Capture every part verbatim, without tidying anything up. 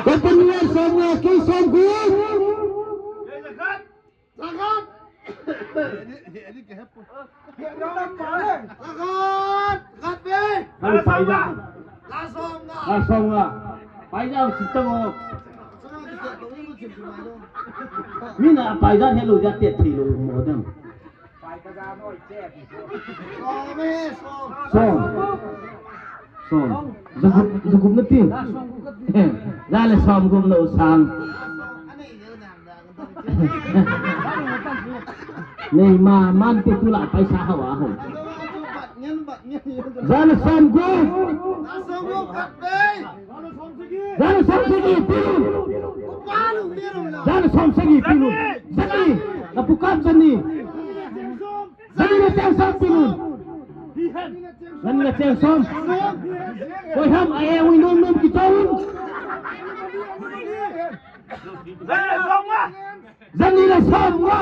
Company a som nga, kei som gup. Khat, khat ve. Khat ve. Khat som nga. Khat som nga. Pai jao si tang o. Mina pai jao hello ja te thi lo mo dem. Som. Som. Jagup, jagup na tin. Ja le som gup na u sang. Nei ma, man te tu la paisa hawa ho. Ja le som gup. Ja le som sagi pilun. Ja le som sagi pilun. Jani. Na pukam jani. Jani le cheng som pilun. Jani le cheng som. Koi ham a e ui nom nom ki chong. Jani le som nga. Jani le som nga.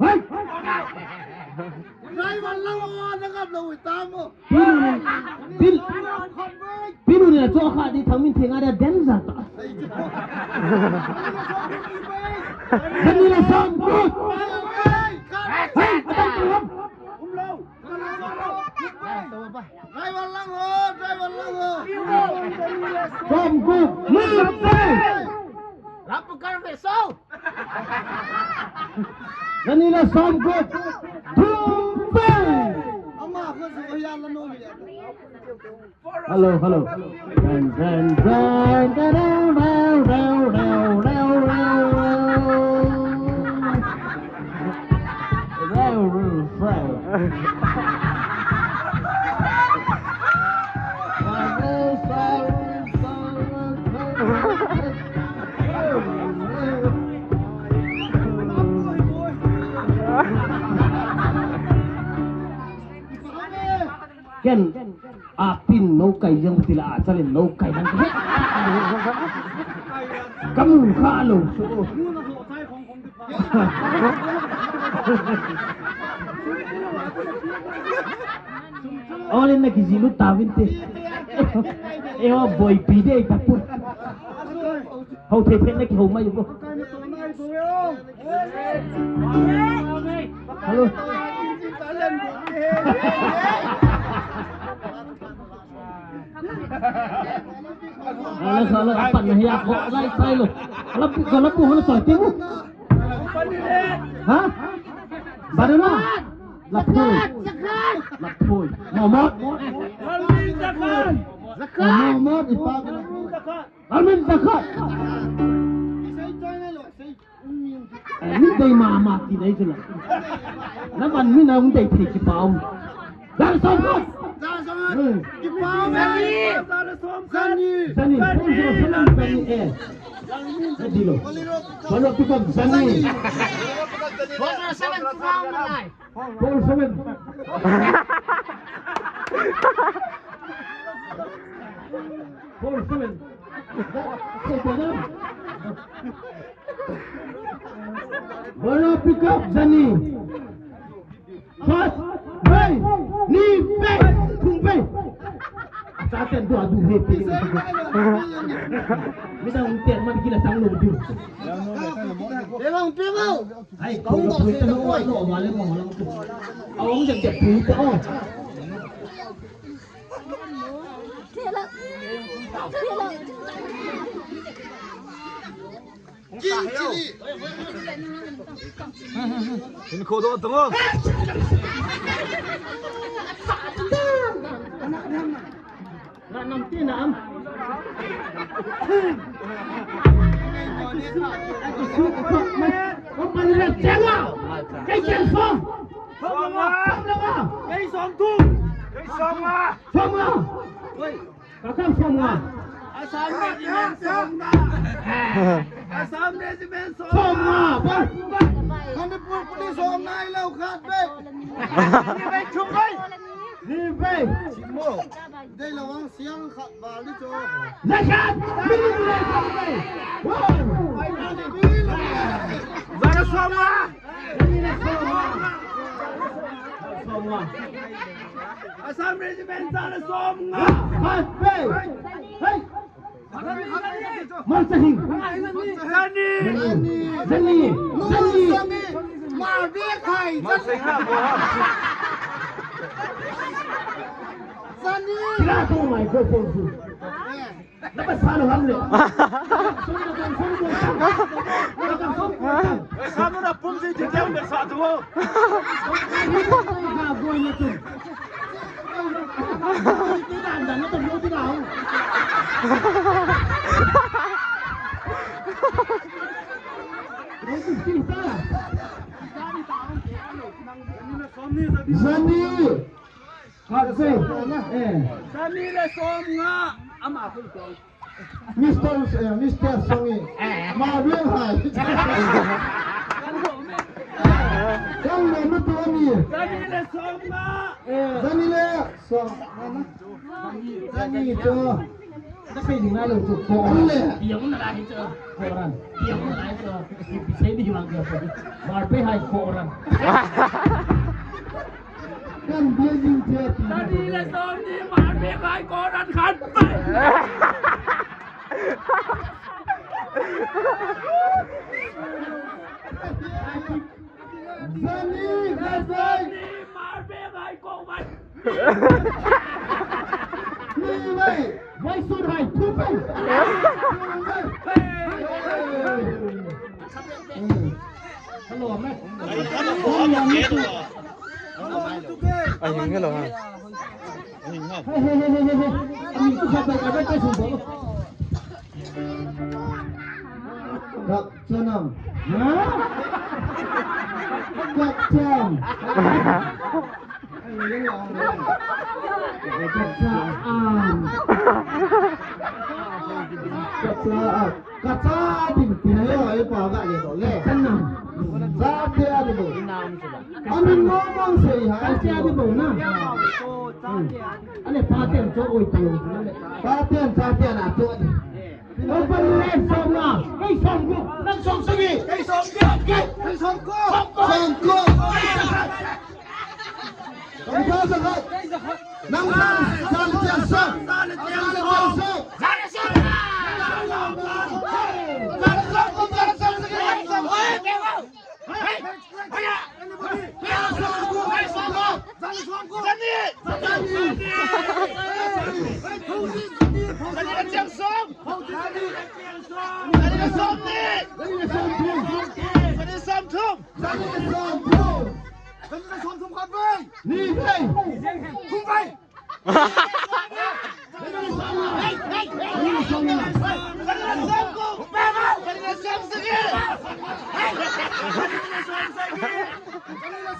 Hei. Driver lang o, na gam lo ui tam o. Pilun, pil, pilun ni la cho kha di thang min theng a da den za ta. Jani le som gup. Hei, atai tu ham. Driver lang ho, driver lang ho. Som gup, move, hey. Rap kar ve so. Jani le som gup. Thum pe. Hello, hello. Dan, dan, dan, dan, dan, dan, dan, dan, dan. Ken, a pin no kai jeng ti la, a chale no kai jeng. Kamu kha lo. Ole na kijilu tavin te. E o boy pi de ta pu. Hau the the na ki hau mai bo. Hello. Hello, hello. Apat na hiya ko. Lai, lai lo. Lapu, lapu, hello, sa timu. Ha? Banana. Lapu. Lapu. Momot. Momot. Ipa. Amin, dakha. Eh, min dei mama ti dei tu la. Na man min na um dei thei ki pau. Dar som ko. Dar som ko. Eh. Ki pau. Jani. Jani. Jani. Jani. Eh. Eh, dilo. Follow pick up Jani. Four seven. Four seven. Bora pick up Jani. First, hey, ni pe, tung pe. Sa ten dua du he pe. Mi dang ten man kila tang lo du. Pe bang pe bang. Ai, kong ko se to, oi, lo, ma le mo, lo. Awang jep jep pu to. Kin chili. Kin ko do to. Na nam ti na am. Ko pan le chela. Kei chen som. Som nga. Som nga. Kei som tu. Kei som nga. Som nga. Oi. Kakam som nga. Assam Regiment som nga. Assam Regiment som nga. Som nga. Ba. Manipur Police som nga ilo khat be. Ni be chung be. Ni be. Chimo. Dei lo ang siang khat ba li cho. Zakat. Ni ni le som be. Wow. Zakat som nga. Ni ni le som nga. Som nga. Assam Regiment, sale som nga. Khat ve. Hei. Marcha hing. Jani. Jani. Jani. Jani. Marbe khai. Marcha hing na bo ha. Jani. Kira ko microphone tu. Napasalo ham le. Sanu na pum si ti jam le sa tu. Jani. Khat ve. Eh. Jani le som nga. Ama khun kong. Mister, eh, Mister Songi. Eh. Marbe hai. Kan lo mi tu mi. Jani le som nga. Eh. Jani le som. Jani cho. Ka sei ding nai lou chu, ko ran le. Piang na lai chu, ko ran. Piang na lai chu. Sei ding lang chu. Marbe hai ko ran. Kan bia ding che ti. Jani le som ni Marbe hai ko ran khat ve. Jani, Jani. Marbe hai ko ran. Ni ve. Vai sun hai, thu ve. Hello, me. Ai, hello, ha. Ai, hello. Hey, hey, hey, hey, hey, hey. Amin tu khat bai ka bai ka sun bo. Kap chanam. Ha? Kap cham. Kap cham. Kap cham. Kacha ding tina yo, e pa ga ye to le. Chanam. Cha te a ding bo. Amin mo mong sei ha. Cha te a ding bo na. Hmm. Ale pa ten cho oi to. Pa ten, cha te na cho. Open le som na. Kei som ko. Nang som sagi. Kei som ko. Kei som ko. Som ko. Som ko. Som ko. Nang sa, sa le tiang sa. Sa le tiang sa. Sa le tiang sa. Ni ve. Thum ve.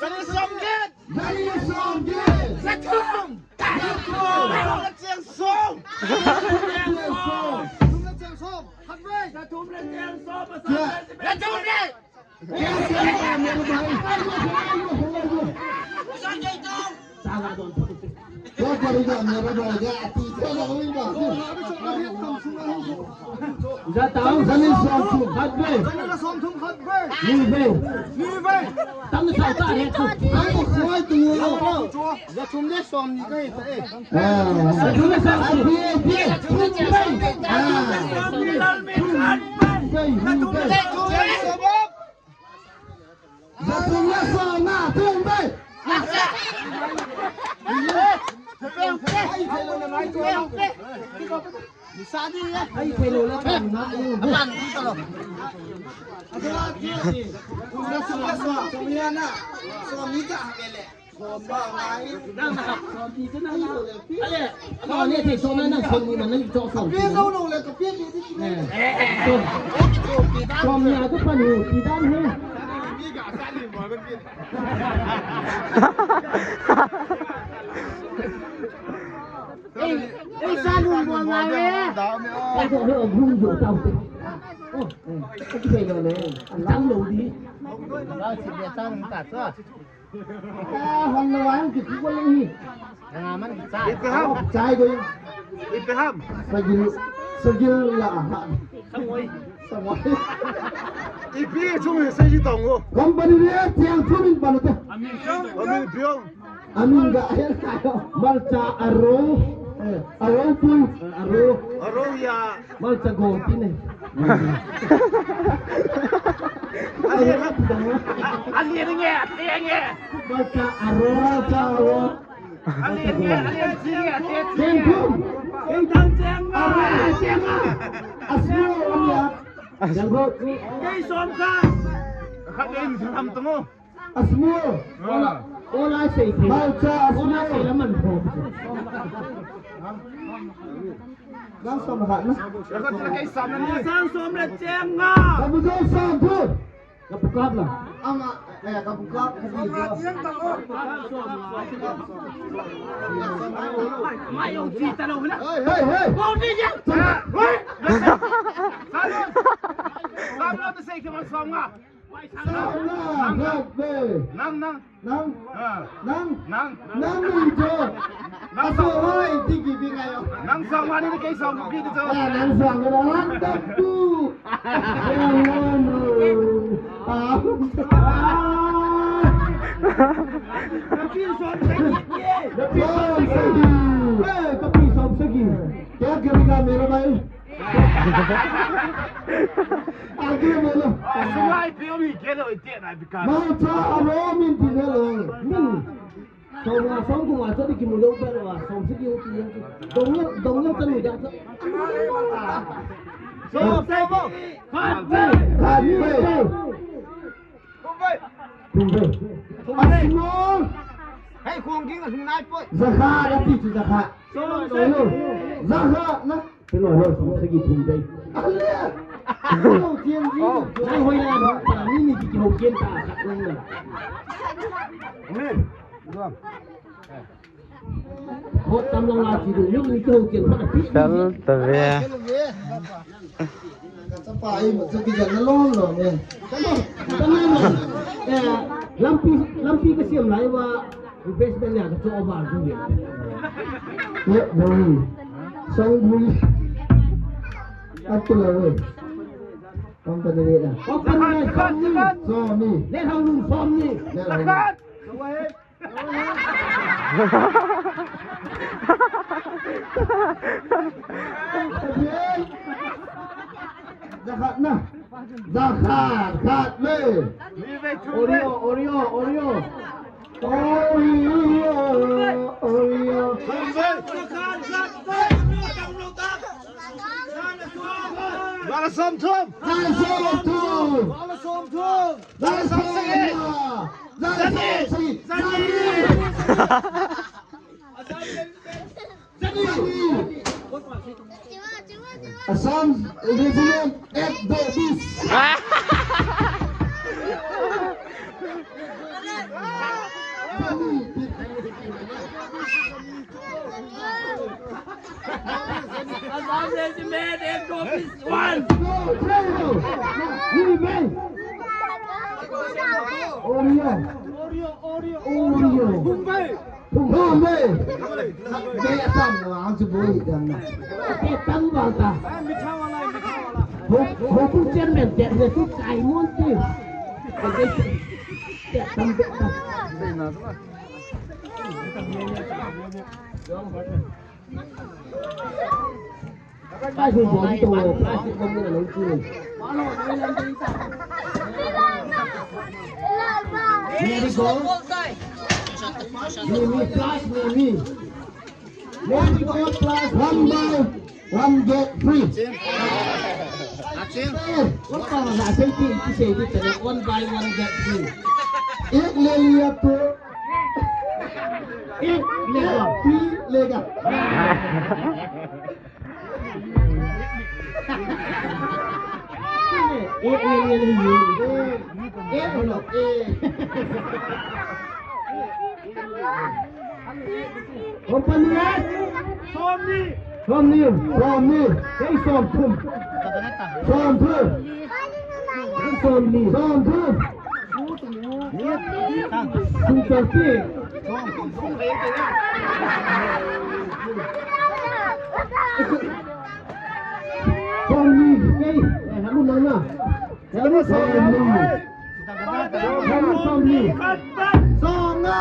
Jani le som get. Jani le som get. Jathum. Jathum. Jathum le cheng som. Jathum le cheng som. Jathum le cheng som. Khat ve. Jathum le cheng som. Jathum le. Jani le som thum khat ve. Ni ve. Ni ve. Tam sa ta re tu. Ai ko khoi tu. Jathum le som ni kai ta e. Jathum le som ni. Thum ve. Thum ve. Jathum le som na, thum ve. Ni sa di ya. Ai, thei lou le, thei lou le. Som ni ka ha le. Nang na, som ni chu nang na. Ale, nang ne thei som na, nang som ni man nang cho som. Pe zo lo le, ka pe ni di. Eh. Som. Som ni a chu pan hu, ti dan he. Ei, ei, sa lung bo ngai ve. Ai ko he, lung jo tau te. Oh, eh, ki thei lo le. An tang lo di. Ba si be tang ta sa. Ah, hon lo an ki ku ko le ni. Ah, man ki sa. Ibrahim. Chai do. Ibrahim. Sagil, sagil la ha. Sangoi. Sangoi. Ipi chung he sai ji tong o. Company le tiang chung in pan te. Amin. Amin piong. Amin ga ahin kayo. Malcha aro. Eh, aro pui. Eh, aro. Aro ya. Malcha gompi ne. Ali, ali nge, ali nge. Malcha aro, malcha aro. Ali nge, ali nge, ali nge. Jengkum. Jengkum, jengkum. Aro, jengkum. Asmo, ya. Jengkum. Kei som ka. Khat le in tham tungo. Asmo. Ah. Ola, ola sei thi. Malcha, asmo. Ola sei la man pho. Nang som hat na. Nang som le cheng nga. Kamu jo som thu. Kapukap la. Anga, eh, kapukap. Mai yong chi ta lo na. Hey, hey, hey. Ko ni ya. Hey. Som na, hat ve. Nang, nang. Nang. Ah. Nang. Nang. Nang ni jo. Nang. Aso hoi, tiki bi ngai yo. Nang sang mani ni kei sang bi jo. Ah, nang sang ko nang tak tu. Ah. Kapi som sagi. Kapi som sagi. Eh, kapi som sagi. Kya karega mera bhai? Aage bolo. Sungai pe mi kelo ite na bika. Malcha aro min tine lo. Hmm. Som nga som ko nga sa di kimu lo ba wa som sagi ho ti yang. Dong yang, dong yang tanu ja sa. Som, som, som. Khat ve. Khat ve. Thum ve. Thum ve. Asmo. Hei, khong ging a hung nai poi. Jakha, ati chu jakha. Som, som. Jakha na. Hello, hello, som sagi thum ve. Ale. Hello, T M G. Oh. Nai hoi la, pa ni ni ki ho ken ta. Amen. Hot tam lang la ki du, ni ki ho ken pa pi. Chal ta ve. Chapa ai ma chu ki jan na lom lom e. Tam lang. Eh, lampi, lampi ka siam lai va, investment ya ka cho ba ju ye. Ye, bui. Sang bui. At ko la ve. Company le da. Company le som ni. Som ni. Le hao lum som ni. Le hao lum. Jakhat na. Jakhat, khat ve. Oreo, Oreo, Oreo. Oreo, Oreo. Bara som thum. Bara som thum. Bara som thum. Bara som thum. Jani! Jani! Jani! Jani! Assam Regiment at the beach. Assam Regiment at the beach. One. Two, three, two. Ni ve. Oreo. Oreo, Oreo, Oreo. Bombay. Bombay. Be atam na ang chu boi dan na. Be tam ba ta. Ho, ho tu chen men te ne tu kai mon ti. Be tam be tam. Plastic bomb to, plastic bomb to, no, no. Mary Go. Mimi plus Mimi. Mary Go plus one buy, one get free. Achin. Eh, what kind of that? Say, say, say, say, one buy, one get free. Ek le liya to. Ek lega. Free lega. Company, eh? Somni. Somni. Somni. Hey, som thum. Som thum. Hey, somni. Som thum. Sung thum. Sung thum. Somni, hey, eh, hamu nang na. Hamu somni. Hamu somni. Som nga.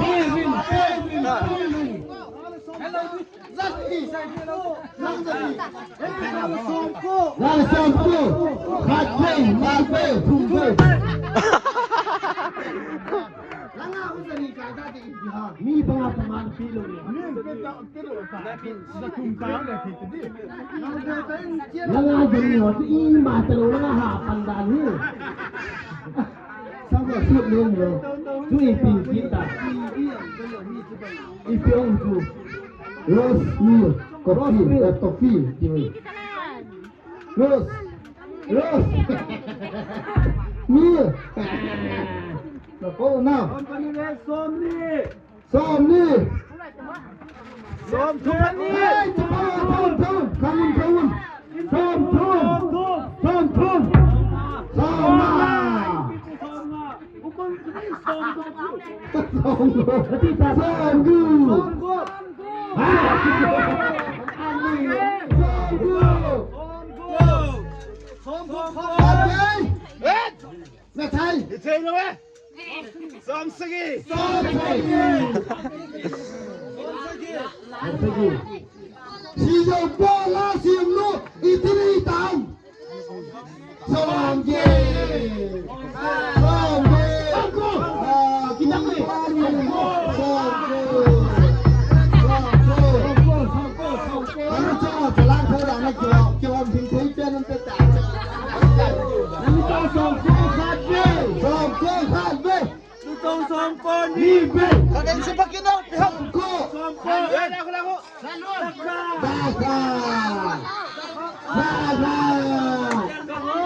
Kevin, Kevin, Kevin. Langa somko, khat vei, khat vei, thum vei. Langa u jani ka da di ha. Mi banga paman pi lo ni. Langa jani ho tu ima talo langa ha pandan ni. Sabo sut leng lo. Tu ipi kita. Ipi ong tu. Rose milk coffee, eh, coffee, kiwi. Rose. Rose. Milk. Nako na. Somni. Somni. Somthum. Hey, thum, thum, thum. Kamun, kamun. Somthum. Somthum. Somnga. Somgu. Somgu. Somgu. Somgu. Somgu. Somgu. Somsagi. Somsagi. Somsagi. Sijo bola simlu itili tam. Somge. Somge. Ah, kita ni. Somge. Somge. Ano cha, chalang tho da na kyo, kyo am thing thei pen an te ta. Nami cha somge khat ve. Somge khat ve. Lutong somko ni. Ni ve. Kaden si pakinau piham. Ko. Somko. Lagu, lagu. Baka. Baka. Baka. Baka.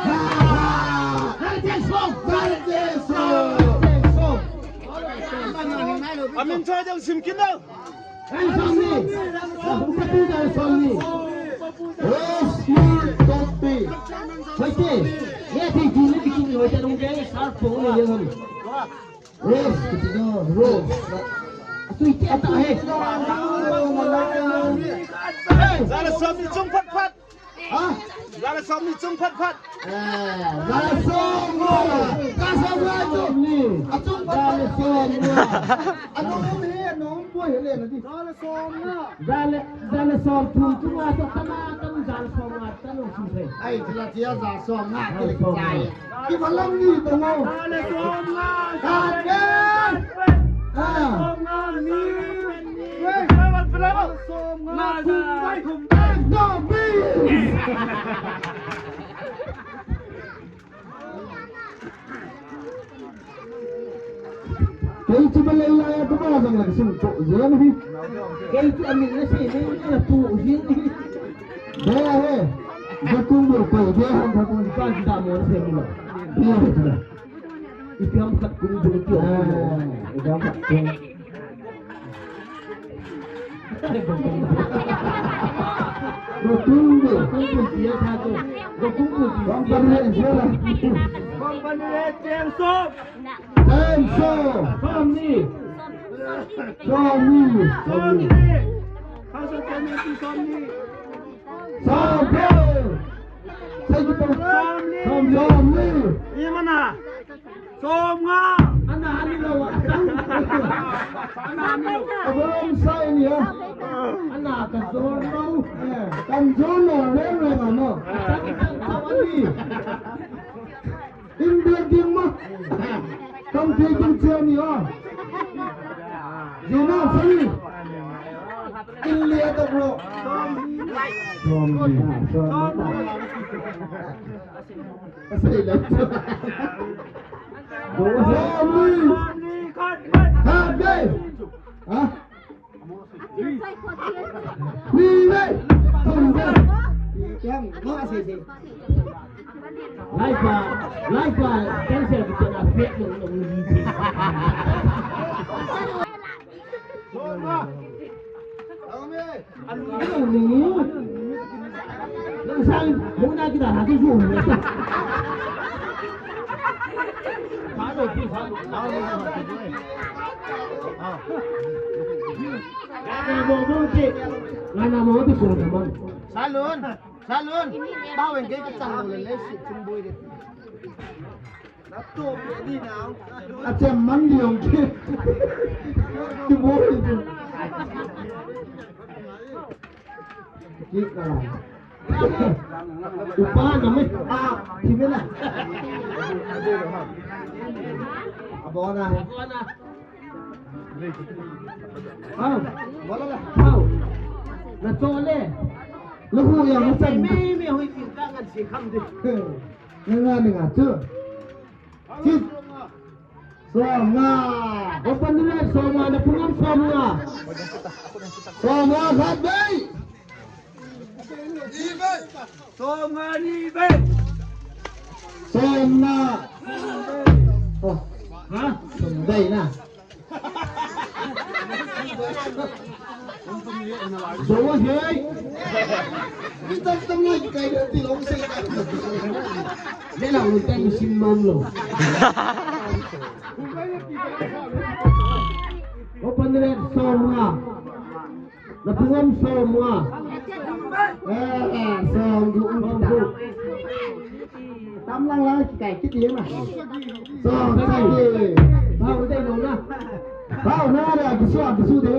Baka. Amin choi jang sim kinau. Rosmi Topi. Hoite, ye thi thi le bikin hoite dong ke sar pong le ye ham. Rose, kiti no, Rose. Atui te ata he. Zala somni chung phat phat. Ha? Zala somni chung phat phat. Eh, zala somnga. Ka somnga chu. Achung phat phat. Zala somnga. Anom he, anom poi he le na di. Zala somnga. Zala, zala somthum chunga chu tama tam zala somnga. Ai, chila chia za somnga, kile kichai. Kimalam ni tongo. Kane. Ah. Kei chu balei la ya kuma jang la sum to jen hi. Kei chu amin na se ne na tu jin hi. Ba he. Ba kum bo ko ba han ba ko ka da mo se mi lo. Ba he. Ipi ham khat kum bo ti. Ah, ipi ham khat kum. Ba kum bo, kum bo ti ya tha ko. Ba kum bo ti. Company le jela. Company le jela. Enso. Somni. Somni. Somni. Somni. Somni. Somni. Somni. Somni. Somni. Somnga. Ana ani lo. Ana ani lo. Abang sai ya. Ana ka zon lo. Eh, kan zon lo, lo, lo, lo. Kan, kan, kan, ani. In building ma. Kan building che ni o. Jina sani. In le ta bro. Zombie. Zombie. Zombie. Zombie. Ha, dai. Ha? Ni ve. Tum ve. Yang, ma se se. Lai pa, lai pa, kan se kita na fe no no ni. Nang sang, muna kita na tu. Salon, salon. Bawang ke kita lo le le si chung boi de. Achem man diong ki. Ki boi tu. Ki ka. Upa na me. Ah, ki me na. Abona. Hao. Bola la. Hao. Na chole. Lu hu ya ma chan. Me me hui kin ka ngan si kham de. Nga nga ni nga chu. Sit. Somnga. Open the net, Somnga, na pungam Somnga. Somnga khat bei. Somnga ni bei. Somnga. Oh. Ha? Somnga na. Zo hei. Ni tam tam ngai kai da ti long sei kai. Ni la mun tan sin nom lo. Open the net, Somnga. Na pungam Somnga. Eh, Somnga. Tam lang lang kikai kiti na. Somsagi. Bau dei nong na. Bau na da kisu kisu de.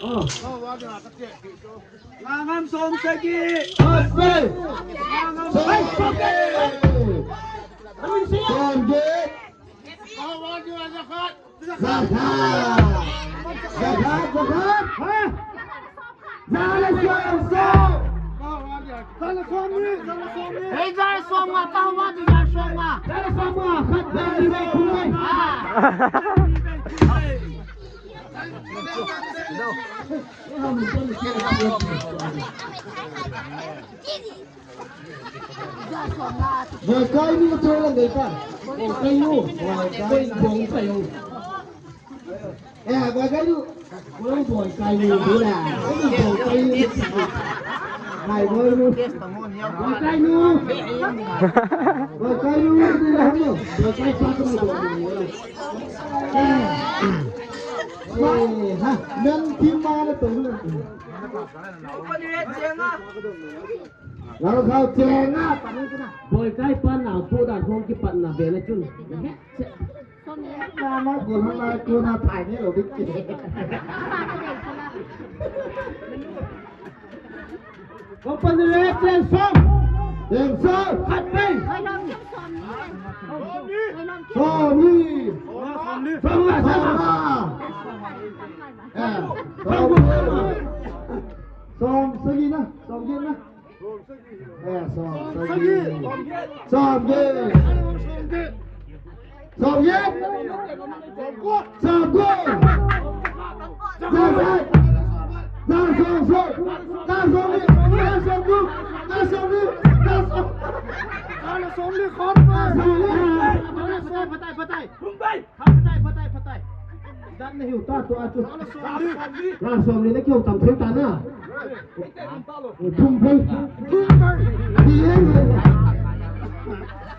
Oh. Ngangam Somsagi. Asbe. Ngangam Somsagi. Somsagi. Zakat. Zakat. Zakat, zakat. Ha? Zale som som. Zale som ni, zale som ni. Hei, zale som nga, tahu wa tu zale som nga. Zale som nga, khat, zale som nga. Ah. Boikai nu tu lang dei ta. Boikai nu. Boikai boikai nu. Eh, boikai nu. Boikai nu tu la. Boikai nu. Hai boikai nu. Boikai nu. Boikai nu tu la. Boikai pa tu. Eh, ha, nan kim ma na tu. Lalkhao chenga. Boikai pan na pu dan hong kipat na be na chun. Na ma ko na ma ko na phai ni lo dik. Company le cheng som. Cheng som. Khat pe. Som ni. Som ni. Som la sa. Eh. Som. Som sagi na. Som sagi na. Eh, som, som, som, som. Som, som. Som, som. Som, som. Som, som. Som, som. Som, som. Som, som. Som, som. Patai, patai, patai. Phatai, phatai, phatai. Dan na hiu ta tu a tu. Ra som ni na kiu tam thei ta na. Thum phei. Thum phei.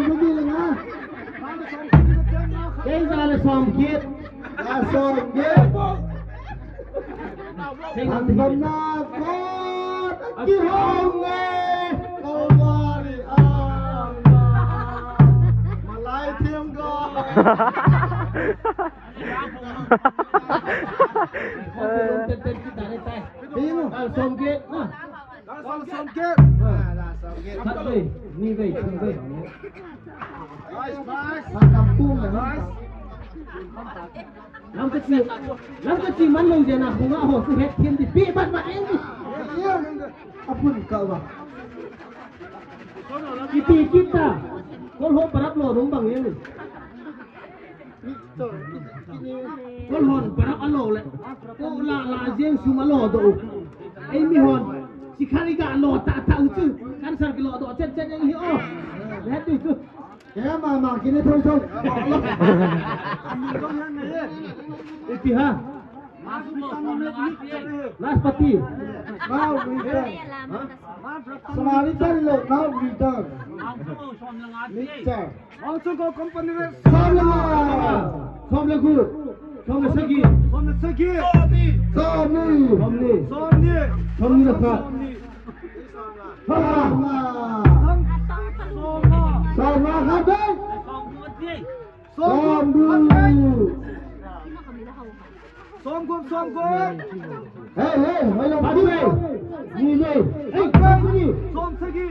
Somsagi le nga. Kei ja le somget. Ja somget. Thangvahna kot akihong e. Kalvari a. Malai thim ko. Somget na. Somget. Khat vei, ni vei, thum vei. Nice, nice. Nice. Lam kachi, lam kachi man lou jeh a, hunga ho, tu het thim di, pi bat bat eng di. Apun ka ba. Kiti kita. Kol ho parap lo rung bang eng. Kol hon parap alo le. Ko la la jeng sum alo do. Ei mi hon. Sikhari ga lo ta ta u chu. Cancer ki lo do chen chen eng hi o. Het di chu. Kaya mama, kini thong thong. Ipi ha? Naspati. Now we turn. Ha? Samaritan lo, now we turn. Mixture. Mangchung ko company re. Som le nga. Som le gu. Som le sagi. Som le sagi. Som ni. Som ni. Som ni. Som ni le khat. Som ni. Som nga. Som nga. Som nga khat vei. Som nga khat vei. Som gup, som gup. Hey, hey, hey, lo. Khat vei. Ni vei. Hey, khat vei. Som sagi.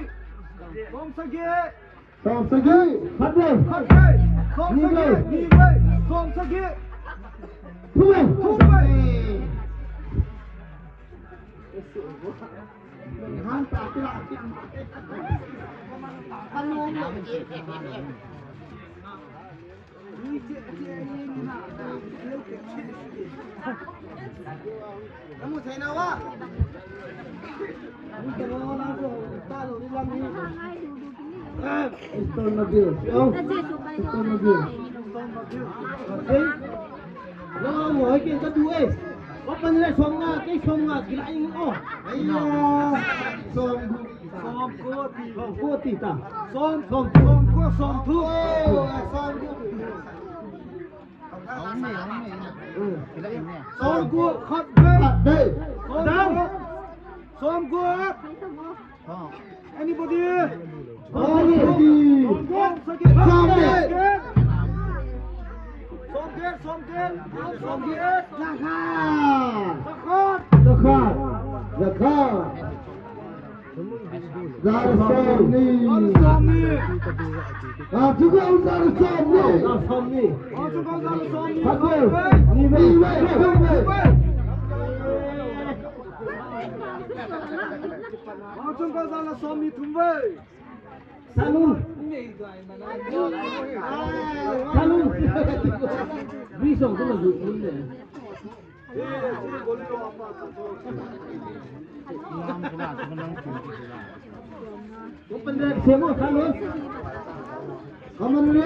Som sagi. Som sagi. Khat vei. Khat vei. Som sagi. Ni vei. Ni vei. Som sagi. Thum vei. Thum vei. Stone Nabil. Stone Nabil. Okay. Lo, lo, ke ka du e. Wa pan le som nga, ke som nga, kila ing o. Aiya. Som gu. Som ko ti. Som ko ti ta. Som, som, som ko, som tu. Oh, som gu. Som gu, khat vei. Khat vei. Som gu. Som gu. Anybody? Som sagi. Som sagi. Som sagi. Som sagi. Som sagi. Jakha. Jakha. Jakha. Jakha. Jar som ni. Jar som ni. Ah, chuko jar som ni. Jar som ni. Ah, chuko jar som ni. Khat vei. Ni vei. Ni vei. Ni vei. Mangchung ko jar som ni thum vei. Salun. Salun. Bri song ko ma ju ni le. Open the semo salun. Kaman